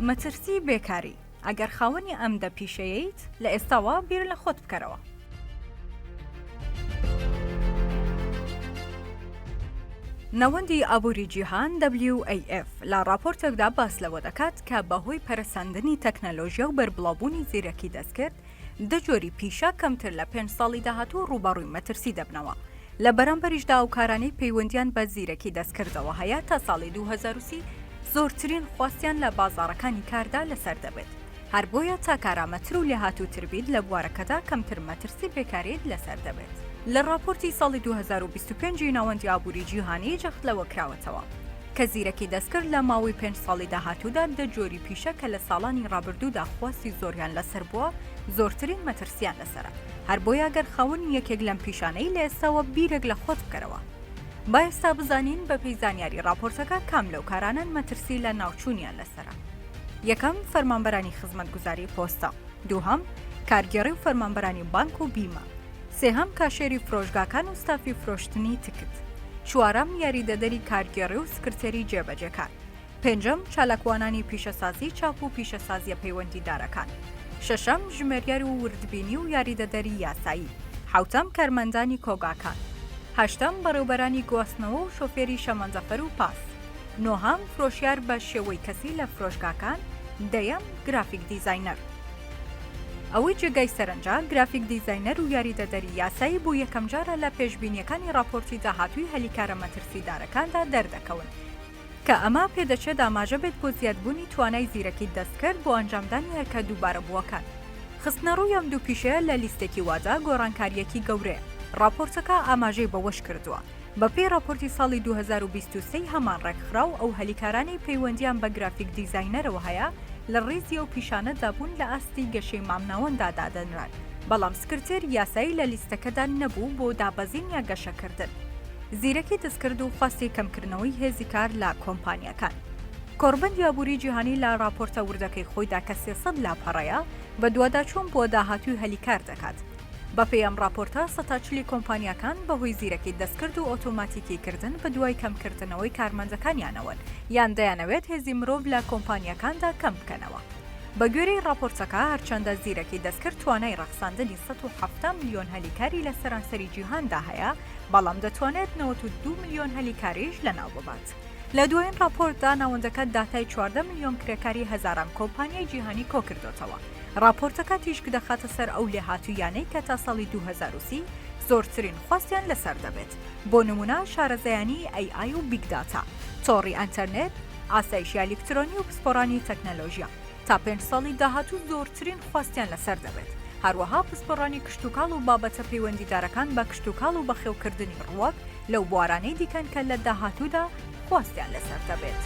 مەترسی بێکاری، ئەگەر خاوەنی ئەم دە پیشەیەیت، لە ئێستاوە بیر لە خۆت بکەرەوە. ناوەندی ئابووری جیهان، WAF، لە ڕاپۆرتێکدا باس لەوە دەکات کە بەهۆی پەرەسەندنی تەکنەلۆژیا و بەربڵاوبوونی زیرەکی دەستکرد، دە جۆری پیشە کەمتر لە پێنج ساڵی داهاتوو ڕووبەڕووی مەترسی دەبنەوە. لە بەرامبەریشدا ئەو کارانەی پەیوەندییان بە زیرەکی دەستکردەوە هەیە تا ساڵی 2030 زۆرترین خواستیان لە بازاڕەکانی کاردا لەسەر دەبێت. هەر بۆیە تا کارامەتر و لێهاتووتر بیت لە بوارەکەدا کەمتر مەترسی بێکاریت لەسەر دەبێت. لە ڕاپۆرتی ساڵی 2025 ی ناوەندی ئابووری جیهانی جەخت لەوە کراوەتەوە، کە زیرەکی دەستکرد لە ماوەی پێنج ساڵی داهاتوودا دە جۆری پیشە کە لە ساڵانی ڕابردوودا خواستی زۆریان لەسەر بووە زۆرترین مەترسییان لەسەرە، هەر بۆیە گەر خاوەنی یەکێک لەم پیشانەی لە ئێستاوە بیرێک لە خۆت بکەرەوە. با ئێستا بزانین بەپێی زانیاری ڕاپۆرتەکە کام لەو کارانەن مەترسی لە ناوچوونیان لەسەرە. یەکەم، فەرمانبەرانی خزمەتگوزاری پۆستە. دووهەم، کارگێڕی و فەرمانبەرانی بانک و بیمە. سێهەم، کاشێری فرۆشگاکان و ستافی فرۆشتنی تکت. چوارەم، یاریدەدەری کارگێڕی و سکرتێری جێبەجێکار. پێنجەم، چالاکوانانی پیشەسازی چاپ و پیشەسازییە پەیوەندیدارەکان. شەشەم، ژمێریار و وردبینی و یاریدەدەری یاسایی. حەوتەم، کارمەندانی کۆگاکان. هەشتەم، بەڕێوبەرانی گواستنەوە و شۆفێری شەمەندەفەر و پاس. نۆهەم، فرۆشیار بە شێوەی کەسی لە فرۆشگاکان. دەیەم، گرافیک دیزاینەر. ئەوەی جێگای سەرنجە، گرافیک دیزاینەر و یاریدەدەری یاسایی بۆ یەکەمجارە لە پێشبینییەکانی ڕاپۆرتی داهاتووی هەلیکارە مەترسیدارەکاندا دەردەکەون، کە ئەمە پێدەچێت ئاماژە بێت بۆ زیادبوونی توانای زیرەکی دەستکرد بۆ ئەنجامدانی ئەرکە دووبارەبووەکان. خستنەڕووی ئەم دوو پیشەیە لە لیستێکی وادا گۆڕانکارییەکی گەورەیە. ڕاپۆرتەکە ئاماژەی بەوەشکردووە، بەپێی ڕاپۆرتی ساڵی 2023 ی هەمان ڕێکخراو، ئەو هەلیکارانەی پەیوەندییان بە گرافیک دیزاینەرەوە هەیە لە ڕیزی ئەو پیشانەدا بوون لە ئاستی گەشەی مامناوەنددا دادەنران، بەڵام سکرتێری یاسایی لە لیستەکەدا نەبوو بۆ دابەزین یا گەشەکردن. زیرەکی دەستکرد و خواستی کەمکردنەوەی هێزی کار لە کۆمپانیاکان. کۆڕبەندی ئابووری جیهانی لە ڕاپۆرتە وردەکەی خۆیدا کە 300 لاپەڕەیە، بەدواداچوون بۆ داهاتووی هەلی کار دەکات. بەپێی ئەم ڕاپۆرتە، سەتا چلی کۆمپانیاکان بەهۆی زیرەکی دەستکرد و ئۆتۆماتیکی کردن بەدوای کەمکردنەوەی کارمەندەکانیانەوەن یان دەیانەوێت هێزی مرۆڤ لە کۆمپانیاکاندا کەم بکەنەوە. بەگوێرەی ڕاپۆرتەکە، هەرچەندە زیرەکی دەستکرد توانای ڕەخساندنی 170 ملیۆن هەلی کاری لە سەرانسەری جیهاندا هەیە، بەڵام دەتوانێت 92 ملیۆن هەلی کاریش لەناوببات. لە دوایین ڕاپۆرتدا ناوەندەکە داتای 14 ملیۆن کرێکاری هەزاران کۆمپانیای جیهانی کۆکردۆتەوە. ڕاپۆرتەکە تیشک دەخاتە سەر ئەو لێهاتووییانەی کە تا ساڵی 2030 زۆرترین خواستیان لەسەر دەبێت، بۆ نموونە شارەزایانی AI و big data، تۆڕی ئەنتەرنێت، ئاسایشی ئەلیکترۆنی و پسپۆڕانی تەکنەلۆژیا. تا پێنج ساڵی داهاتوو زۆرترین خواستیان لەسەر دەبێت، هەروەها پسپۆڕانی کشتوکاڵ و بابەتە پەیوەندیدارەکان بە کشتوکاڵ و بەخێوکردنی ڕووەک لەو بوارانەی دیکەن کە لە داهاتوودا خواستیان لەسەر دەبێت.